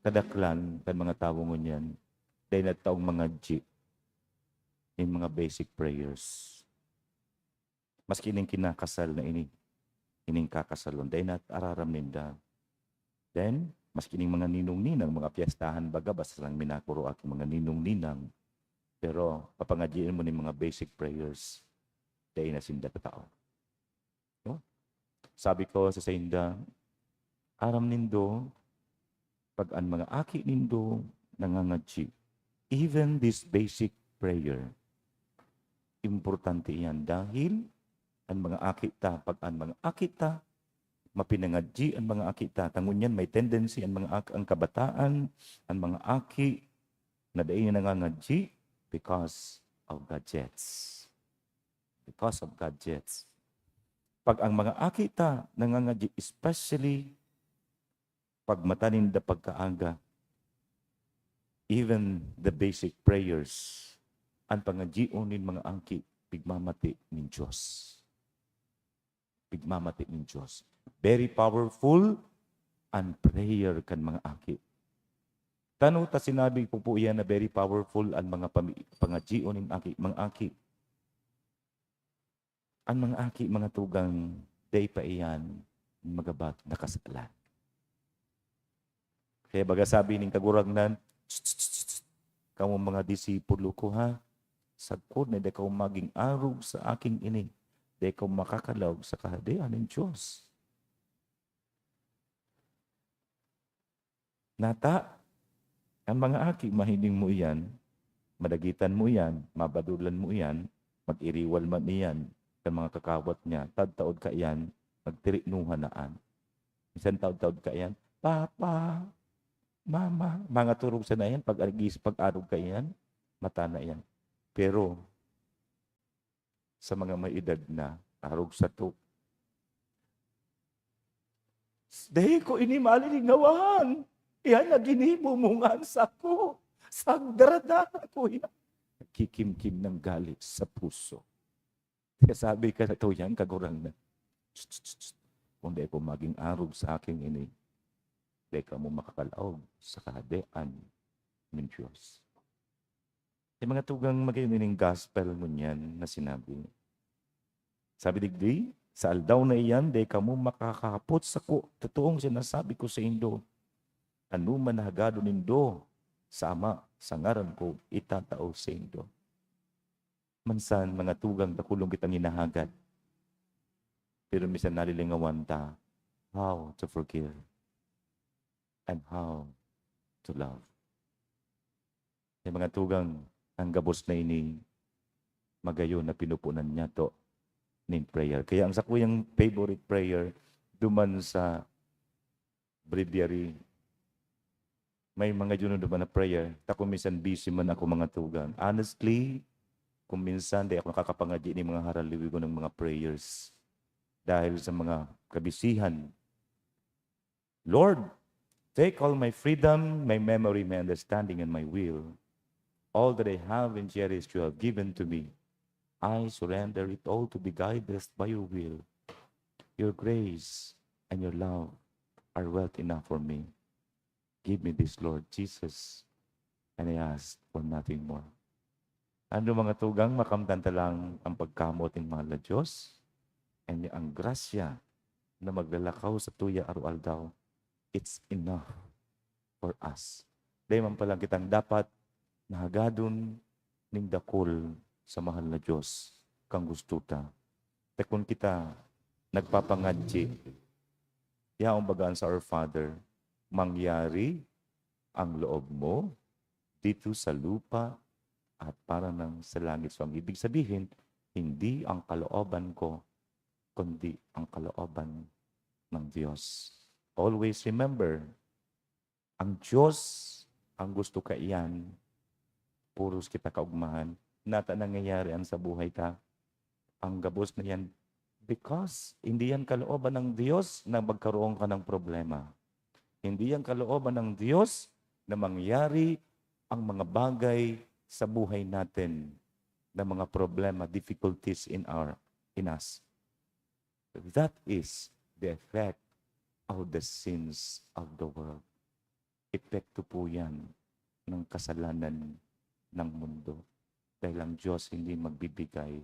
kadaklan kan mga tawo ngunyan, dai na taong mangadyi nin mga basic prayers. Maski ining kinakasal na ini, ining kakasalon, dai na araram ninda. Then, Maski ning mga ninong-ninang, mga piyestahan baga, basta lang minakuro aking mga ninong-ninang. Pero papangadyian mo ning mga basic prayers, dai na sinda tatao. No? Sabi ko sa sainda, "Aram nindo, pag an mga aki nindo nangangadyi, even this basic prayer, importante iyan dahil an mga aki ta, pag an mga aki ta, mapinangadyi an mga aki ta, ta ngunyan may tendency an mga ak-, an kabataan, an mga aki na dai na nangangadyi because of gadgets." Because of gadgets. Pag ang mga aki ta nangangadyi, especially pag mata ninda pagkaaga, even the basic prayers, an pangadyion nin mga aki, pigmamati nin Dios. Pigmamati nin Dios. Very powerful an prayer kan mga aki. Tano ta sinabi ko po iyan na very powerful an mga pami-, pangadyion nin aki, mga aki. An mga aki, mga tugang, dai pa iyan magabat na kasalan. Kaya baga sabi nin Kagurangnan, "Tst, tst, tst, tst, kamo mga disipulo ko, ha? Sagkod na dai kamo magin arog sa aking ini, dai kamo makakalaog sa Kahadean nin Dios." Nata, an mga aki, mahiling mo iyan, madagitan mo iyan, mabadulan mo iyan, mag-iriwal man iyan kan mga kakawat niya, taod-taod kaiyan, nagtiriknuhan na an. Minsan taod-taod kaiyan, "Papa, Mama," mga turog sana iyan, pag-, pag-arog kaiyan, mata na iyan. Pero, sa mga may edad na, arog sato, "Dai ko ini malilingawan. Iyan na ginibo mo ngan sako. Sagdara na ako iyan." Nagkikimkim ng galit sa puso. Kaya sabi ka na to yan, Kagurangnan, "Tst, tst, tst, tst. Kung dai ko magin arog sa aking ini, dai kamo makakalaog sa Kahadean nin Dios." Yung mga tugang, magayon ining gospel ngunyan na sinabi. Sabi digdi, "Sa aldaw na iyan, dai kamo makakahapot sako. Totoong sinasabi ko saindo, anoman na hagadon nindo sa Ama, sa ngaran ko, itatao saindo." Mansan, mga tugang, dakulon kitang hinahagad. Pero minsan nalilingawan ta how to forgive and how to love. Yung mga tugang, ang gabos na ini, magayon na pinupunan niya to nin prayer. Kaya ang sakuyang favorite prayer, duman sa breviary, may mga yun duman na prayer. Ta kung minsan busy man ako, mga tugang. Honestly, kung minsan, di ako nakakapangadyi nin mga haraliwigon ng mga prayers. Dahil sa mga kabisihan. "Lord, take all my freedom, my memory, my understanding, and my will. All that I have and cherish you have given to me. I surrender it all to be guided by your will. Your grace and your love are wealth enough for me. Give me this, Lord Jesus, and I ask for nothing more." Ano, mga tugang, makamtan ta lang ang pagkamoot nin mahal na Dios, and ang grasya na maglalakaw sa tuya aroaldaw, it's enough for us. Dai man palan kitang dapat na hagadon nin dakul sa mahal na Dios kan gusto ta. Ta kun kita nagpapangadyi, yaon baga an sa Our Father, "Mangyari ang loob mo dito sa lupa at para nang sa langit." So, ang ibig sabihin, hindi ang kalooban ko, kundi ang kalooban ng Diyos. Always remember, ang Diyos ang gusto kaiyan, puros kita kaogmahan. Nata nangyayari an sa buhay ta. Ang gabos na yan, because hindi yan kalooban ng Diyos na magkaroon ka ng problema. Hindi yan kalooban ng Diyos na mangyari ang mga bagay sa buhay natin na mga problema, difficulties in our, in us. That is the effect of the sins of the world. Epekto po yan ng kasalanan ng mundo. Dahil ang Diyos hindi magbibigay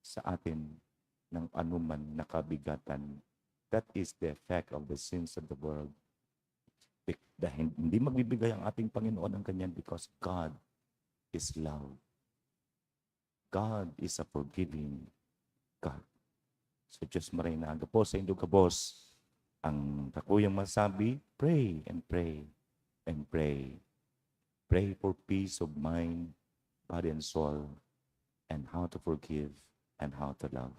sa atin ng anuman na kabigatan. That is the effect of the sins of the world. Bec-, Dahil hindi magbibigay ang ating Panginoon ng ganyan because God is love. God is a forgiving God. So, Diyos maray na aga po sa indo gabos. Ang kakuyang masabi, pray and pray and pray. Pray for peace of mind, body and soul, and how to forgive and how to love.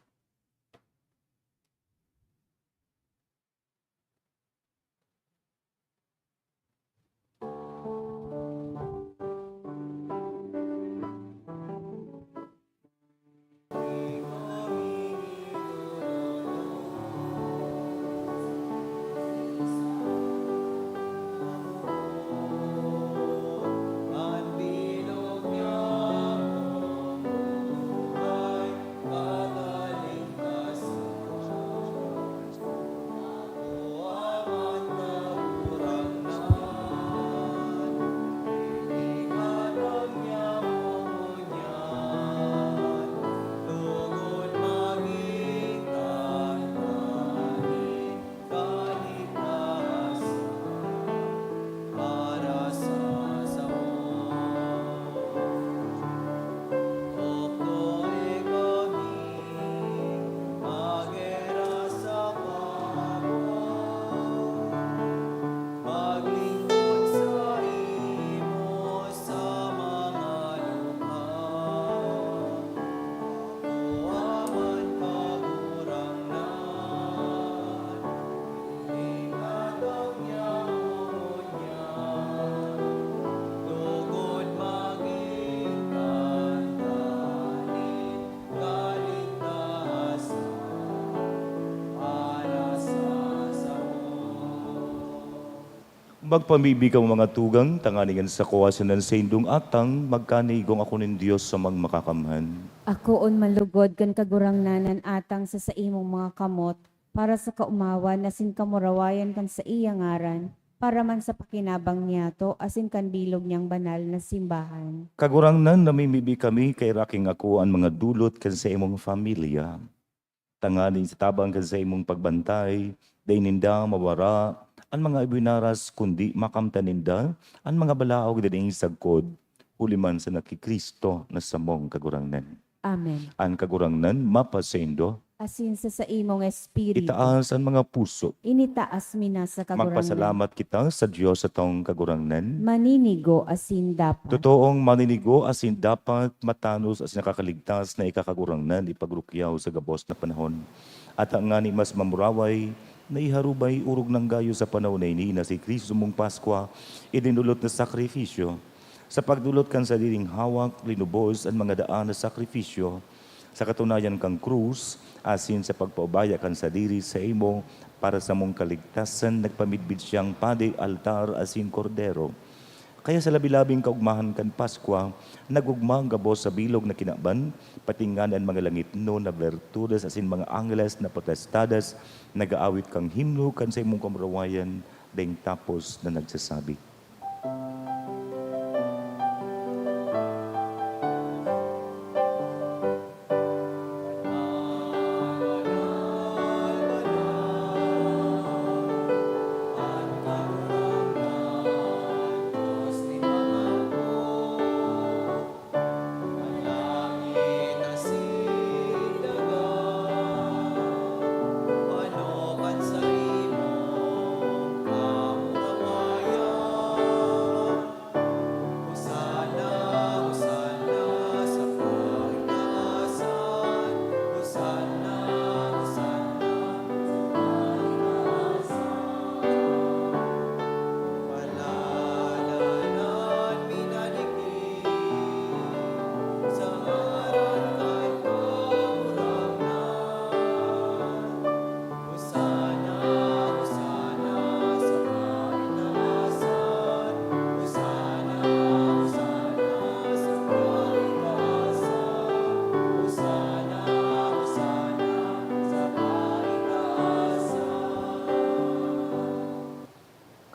Magpamibi kamo, mga tugang, tanganing an sako asin an saindong atang magkanigong ako nin Dios sa Amang Makakamhan. Akoon malugod kan Kagurangnan an atang sa saimong mga kamot, para sa kaomawan asin kamurawayan kan saiya ngaran, para man sa pakinabang niyato asin kan bilog niyang banal na simbahan. Kagurangnan, namimibi kami, kairaking ako an mga dulot kan saimong familia. Tanganing sa tabang kan saimong pagbantay, dai ninda mawara an mga ibinaras, kundi makamtan ninda an mga balaog na daing sagkod, huli man sa naki Cristo na samong Kagurangnan. Amen. An Kagurangnan mapasaindo. Asin sa saimong espiritu. Itaas an mga puso. Initaas mi na sa Kagurangnan. Magpasalamat kita sa Dios satong Kagurangnan. Maninigo asin dapat. Totoong maninigo asin dapat, matanos asin nakakaligtas na ika, Kagurangnan, ipagrukyaw sa gabos na panahon. At ngani mas mamuraway na iharubay orog nang gayo sa panahon na ini na si Cristo mong Paskwa, idinolot na sakrifisyo. Sa pagdolot kan sadiring hawak, linubos an mga daan na sakrifisyo, sa katunayan kan krus, asin sa pagpaubaya kan sadiri saimo para samong kaligtasan, nagpamidbid siyang padi, altar, asin kordero. Kaya sa labi-labing kaugmahan kan Paskwa, nag-ogma an gabos sa bilog na kinaban, pati ngani an mga langitnon na bertudes asin mga angheles na potestadas nag-aawit kan himno kan saimong kamurawayan, daing tapos na nagsasabi.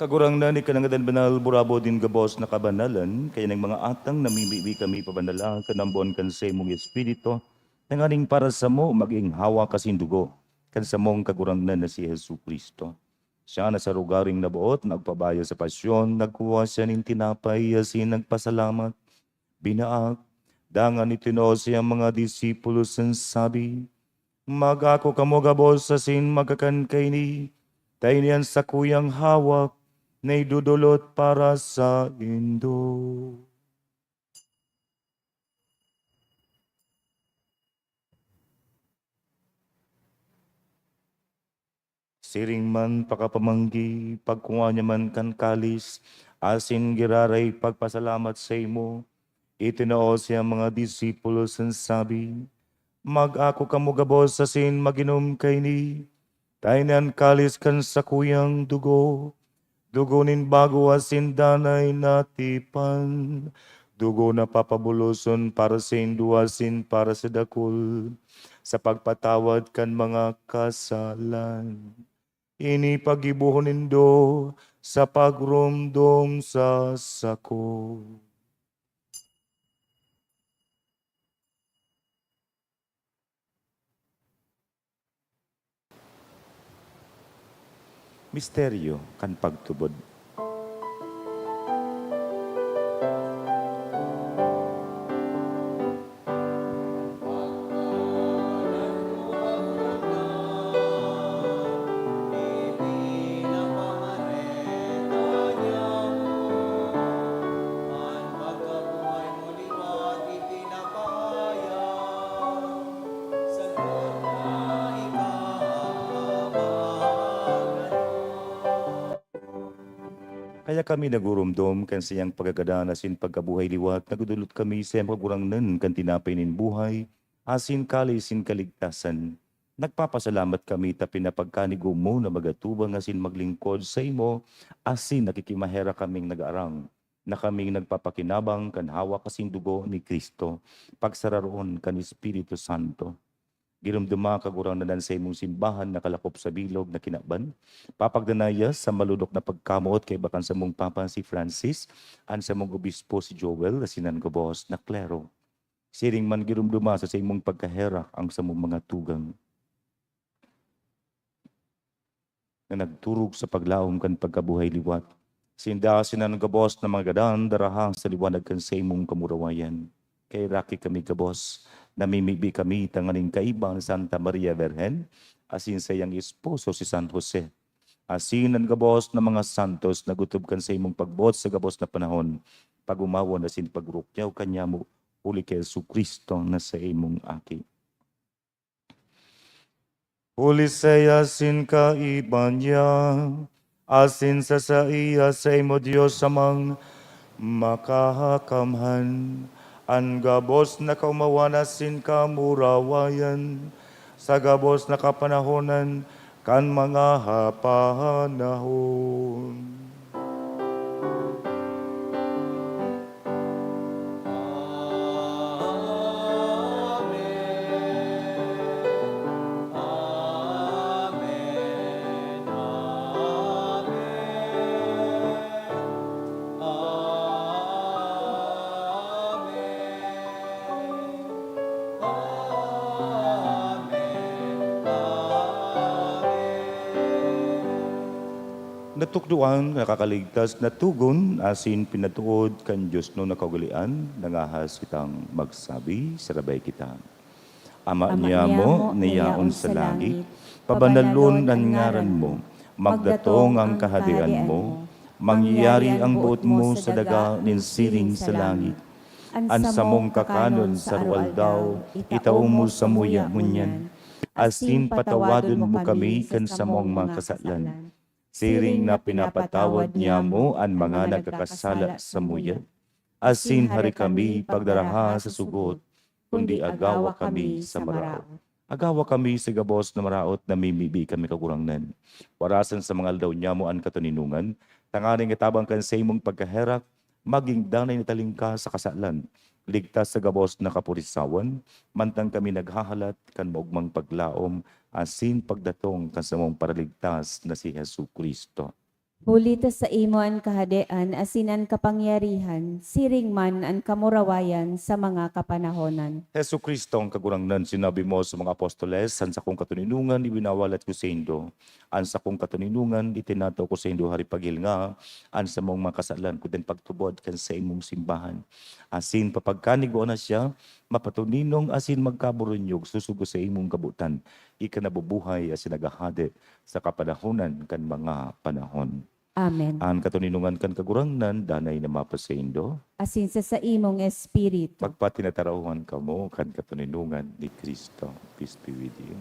Kagurangnan, ika na ngadan banal, burabod nin gabos na kabanalan, kaya nin mga atang namimibi kami pabanala kan ambon kan saimong Espiritu, tanganing para samo magin hawak asin dugo kan samong Kagurangnan na si Jesu-Cristo. Siya na sa lugaring naboot, nagpabayo sa pasyon, nagkuha siya nin tinapay, asin nagpasalamat, binaak, dangan itinao sa mga disipulos, an sabi, "Mag-ako kamo gabos asin magkakan kaini, ta ini an sakuyang hawak na idodolot para saindo." Siring man pakapamanggi, pagkua niya man kan kalis, asin giraray pagpasalamat saimo, itinao sa mga disipulos, an sabi, "Mag-ako kamo gabos asin mag-inom kaini, ta ini an kalis kan sakuyang dugo, dugo nin bago asin danay na tipan, dugo na papabuloson para saindo asin para sa dakul, sa pagpatawad kan mga kasalan. Ini paggibohon nindo sa pagromdom sa sako." Misteryo kan pagtubod. Kaya kami nagurumdom kan saiyang pagkagadan asin pagkabuhay liwat, nagdodolot kami sa Kagurangnan kan tinapay nin buhay asin kalis nin kaligtasan. Nagpapasalamat kami ta pinapagkanigo mo na magatubang asin maglingkod saimo, asin nakikimaherak kaming nag-aarang na kaming nagpapakinabang kan hawak asin dugo ni Cristo, pagsararoon kan Espiritu Santo. Giromdoma, Kagurangnan, an saimong simbahan na kalakop sa bilog na kinaban. Papagdanay sa malodok na pagkamoot kaiba kan samong Papa si Francis, an samong obispo si Joel, asin an gabos na klero. Siring man giromdoma sa saimong pagkaherak ang samong mga tugang na nagturog sa paglaom kan pagkabuhay liwat. Sinda asin an gabos na mga gadan daraha sa liwanag kan saimong kamurawayan. Kaheraki kami gabos, namimibi kami tanganing kaiba an Santa Maria Birhen asin saiyang esposo si San Jose, asin an gabos na mga santos na gutob kan saimong pagboot sa gabos na panahon, pag-omawon asin pagrukyaw kan nyamo, huli ki Jesu-Cristo na saimong Aki. Huli saiya asin kaiba niya, asin sa saiya, saimo, Dios Amang Makakamhan, an gabos na kaomawan asin kamurawayan, sa gabos na kapanahonan kan mga panahon. Natukdoan, nakakaligtas, natugon, asin pinatuod kan Dios na kaugalean, nangahas kitang magsabi, sarabay kita. Ama niamo na yaon sa langit, pabanalon an ngaran mo, magdatong an kahadean mo, mangyari an boot mo sa daga nin siring sa langit. An samong kakanon sa aroaldaw, itao mo samuya ngunyan, asin patawadon mo kami kan samong mga kasalan, siring na pinapatawad niamo an mga nagkakasala samuya. Asin hari kami pagdaraha sa sugot, kundi agawa kami sa maraot. Agawa kami sa gabos na maraot, namimibi kami, Kagurangnan. Warasan sa mga aldaw niamo an katoninongan, tanganing katabang kan saimong pagkaherak, magin danay na talingkas sa kasalan, ligtas sa gabos na kapurisawan, mantang kami naghahalat kan maogmang paglaom asin pagdatong kan samong Paraligtas na si Jesu-Cristo. Huli ta saimo an kahadean asin an kapangyarihan, siring man an kamurawayan sa mga kapanahonan. Jesu-Cristo, ang Kagurangnan, sinabi mo sa mga apostoles, "An sakong katoninongan iwinawalat ko saindo, an sakong katoninongan itinataw ko saindo, hari paghilinga an samong mga kasalan kundi an pagtubod kan saimong simbahan." Asin papagkanigwa na siya, mapatoninong asin magkaburunyog, susugo sa imong kabotan, ika nabubuhay asin naghahade sa kapanahonan kan mga panahon. Amen. An katoninongan kan Kagurangnan danay na mapasaindo. Asin sa saimong espiritu. Magpatinatarawan kamo kan katoninongan ni Cristo. Peace be with you.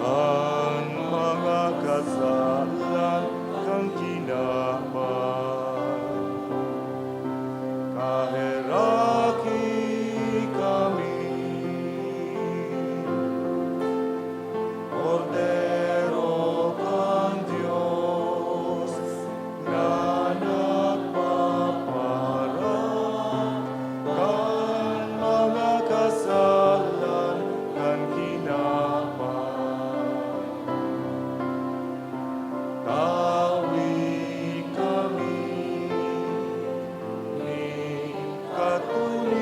Kan mga kasalan kan kinaban, kaheraki kami. Kordero kan Dios na nagpaparan kan mga kasalan kan kinaban, tawi kami nin katoninongan.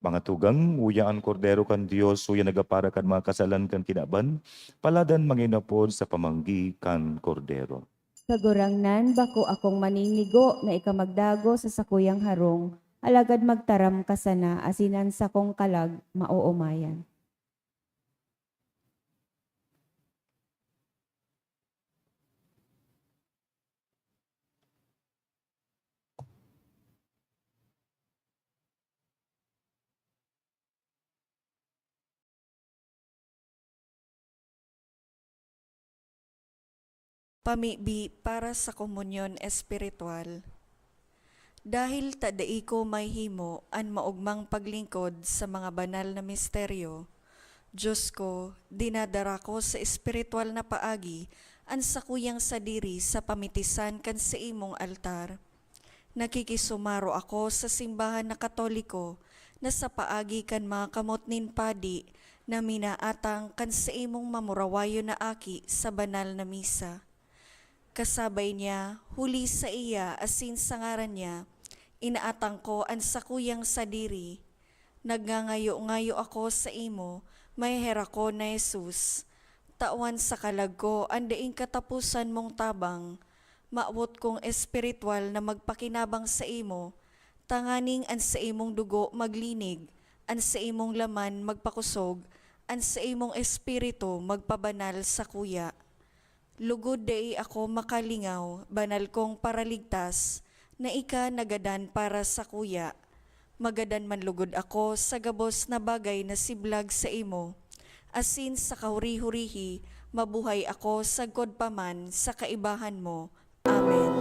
Mga tugang, uya an Kordero kan Dios, uya nagapara kan mga kasalan kan kinaban, paladan, mga inapod, sa pamanggi kan Kordero. Kagurangnan, bako akong maninigo na ika magdagos sa sakuyang harong, alagad magtaram ka sana, asin an sakong kalag maoomayan. Pamibi para sa komunyon espiritual. Dahil ta dai ko mahihimo an maogmang paglingkod sa mga banal na misteryo, Dios ko, dinadara ko sa espiritual na paagi an sakuyang sadiri sa pamitisan kan saimong altar. Nakikisumaro ako sa simbahan na Katoliko na sa paagi kan mga kamot nin padi na minaatang kan saimong mamurawayon na aki sa banal na misa. Kasabay niya, huli saiya asin sa ngaran niya, inaatang ko an sakuyang sadiri. Nagngangayo-ngayo ako saimo, maheherakon na Jesus. Tawan sa kalag ko an daing kataposan mong tabang. Mawot kong espiritual na magpakinabang saimo, tanganing an saimong dugo maglinig, an saimong laman magpakosog, an saimong espiritu magpabanal sakuya. Lugod dai ako makalingaw, banal kong Paraligtas, na ika nagadan para sakuya. Magadan man lugod ako sa gabos na bagay na siblag saimo, asin sa kahuri-hurihi mabuhay ako sagkod pa man sa kaibahan mo. Amen.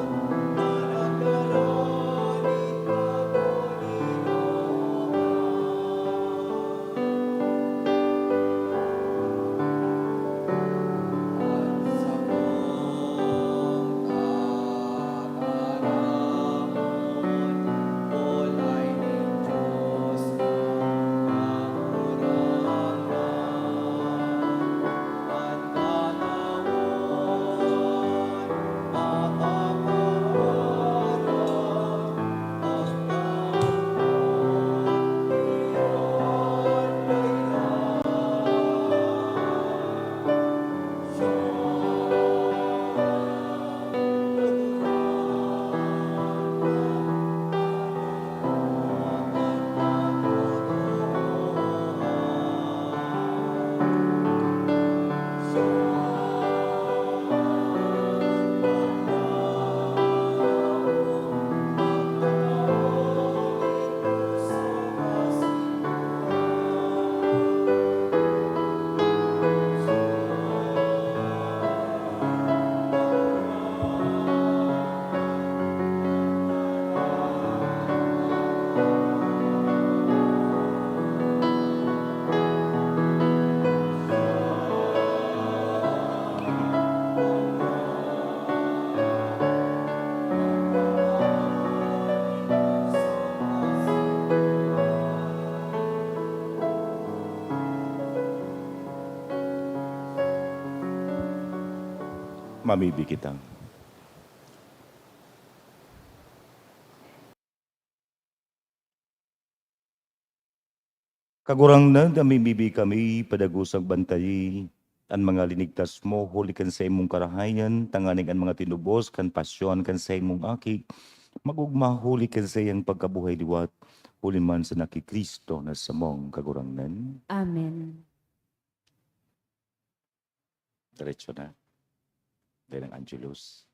Mamibi kita. Kagurangnan, namibibi kami, padagosang bantayi an mga linigtas mo huli kan saimong karahayan, tanganing an mga tinubos kan pasyon kan saimong Aki, mag-ogma huli kan saiyang pagkabuhay liwat, huli man sa naki Cristo na samong Kagurangnan. Amen. Diretso na. Dahil ang Angelus.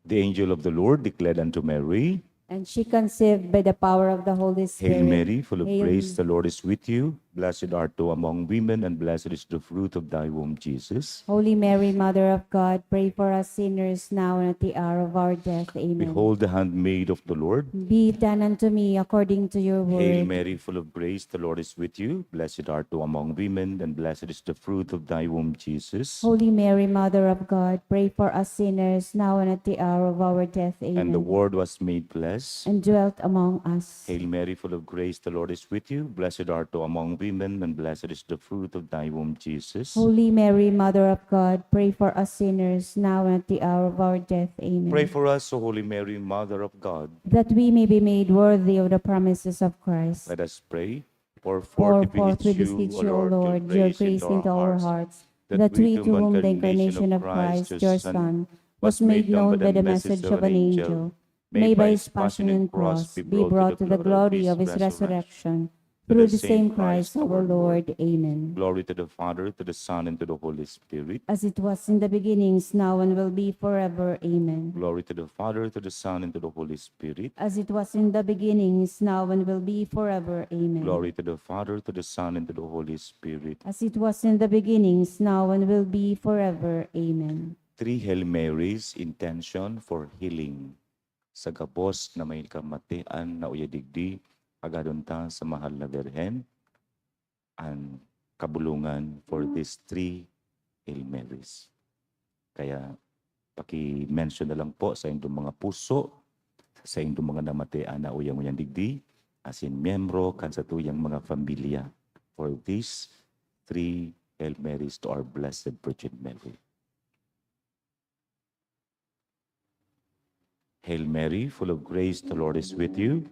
The angel of the Lord declared unto Mary, And she conceived by the power of the Holy Spirit. Hail Mary, full of Hail grace, the Lord is with you. Blessed art thou among women, and blessed is the fruit of thy womb, Jesus. Holy Mary, Mother of God, pray for us sinners now and at the hour of our death. Amen. Behold the handmaid of the Lord. Be it done unto me according to your word. Hail Mary, full of grace, the Lord is with you. Blessed art thou among women, and blessed is the fruit of thy womb, Jesus. Holy Mary, Mother of God, pray for us sinners now and at the hour of our death. Amen. And the Word was made flesh. And dwelt among us. Hail Mary, full of grace, the Lord is with you. Blessed art thou among women, and blessed is the fruit of thy womb, Jesus. Holy Mary, Mother of God, pray for us sinners now and at the hour of our death. Amen. Pray for us, O Holy Mary, Mother of God. That we may be made worthy of the promises of Christ. Let us pray. Pour forth, we beseech you, O Lord, your grace into our hearts, that we, to whom the incarnation of Christ, your Son, was made known by the message of an angel, may by his passion and cross be brought to the glory of his resurrection. Through the same Christ our Lord. Amen. Glory to the Father, to the Son, and to the Holy Spirit. As it was in the beginnings, now and will be forever. Amen. Glory to the Father, to the Son, and to the Holy Spirit. As it was in the beginnings, now and will be forever. Amen. Glory to the Father, to the Son, and to the Holy Spirit. As it was in the beginnings, now and will be forever. Amen. Three Hail Marys, intention for healing. Sa gabos na may kamatian na uya digdi, agadon ta sa Mahal na Birhen an kabulongan for these three Hail Marys. Kaya paki-mention na lang po sa indong mga puso, sa indong mga namatian na uyang-uyang digdi, asin miyembro kan satuyang mga pamilya for these three Hail Marys to our Blessed Virgin Mary. Hail Mary, full of grace, the Lord is with you.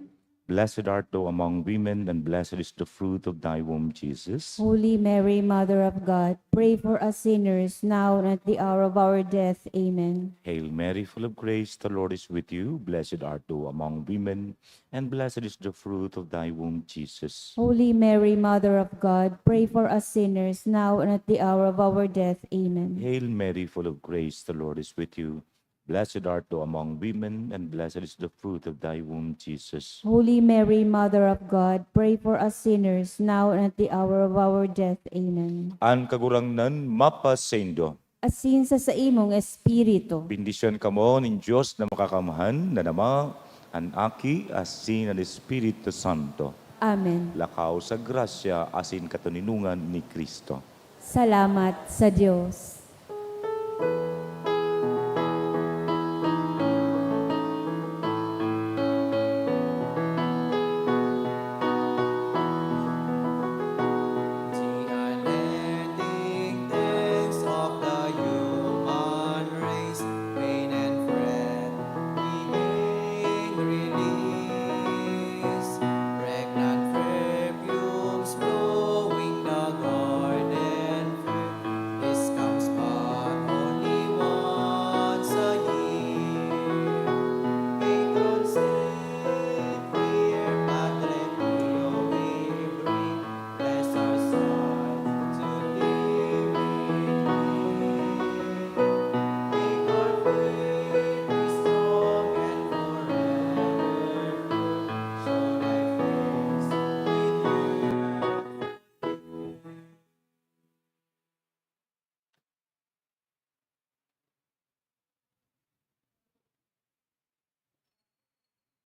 Blessed art thou among women, and blessed is the fruit of thy womb, Jesus. Holy Mary, Mother of God, pray for us sinners, now and at the hour of our death. Amen. Hail Mary, full of grace, the Lord is with you. Blessed art thou among women, and blessed is the fruit of thy womb, Jesus. Holy Mary, Mother of God, pray for us sinners, now and at the hour of our death. Amen. Hail Mary, full of grace, the Lord is with you. Blessed art thou among women, and blessed is the fruit of thy womb, Jesus. Holy Mary, Mother of God, pray for us sinners, now and at the hour of our death. Amen. An Kagurangnan mapasaindo. Asin sa saimong espiritu. Bendisyon kamo nin Dios na Makakamhan, na Ama, an Aki, asin an Espiritu Santo. Amen. Lakaw sa grasya asin katoninongan ni Cristo. Salamat sa Dios.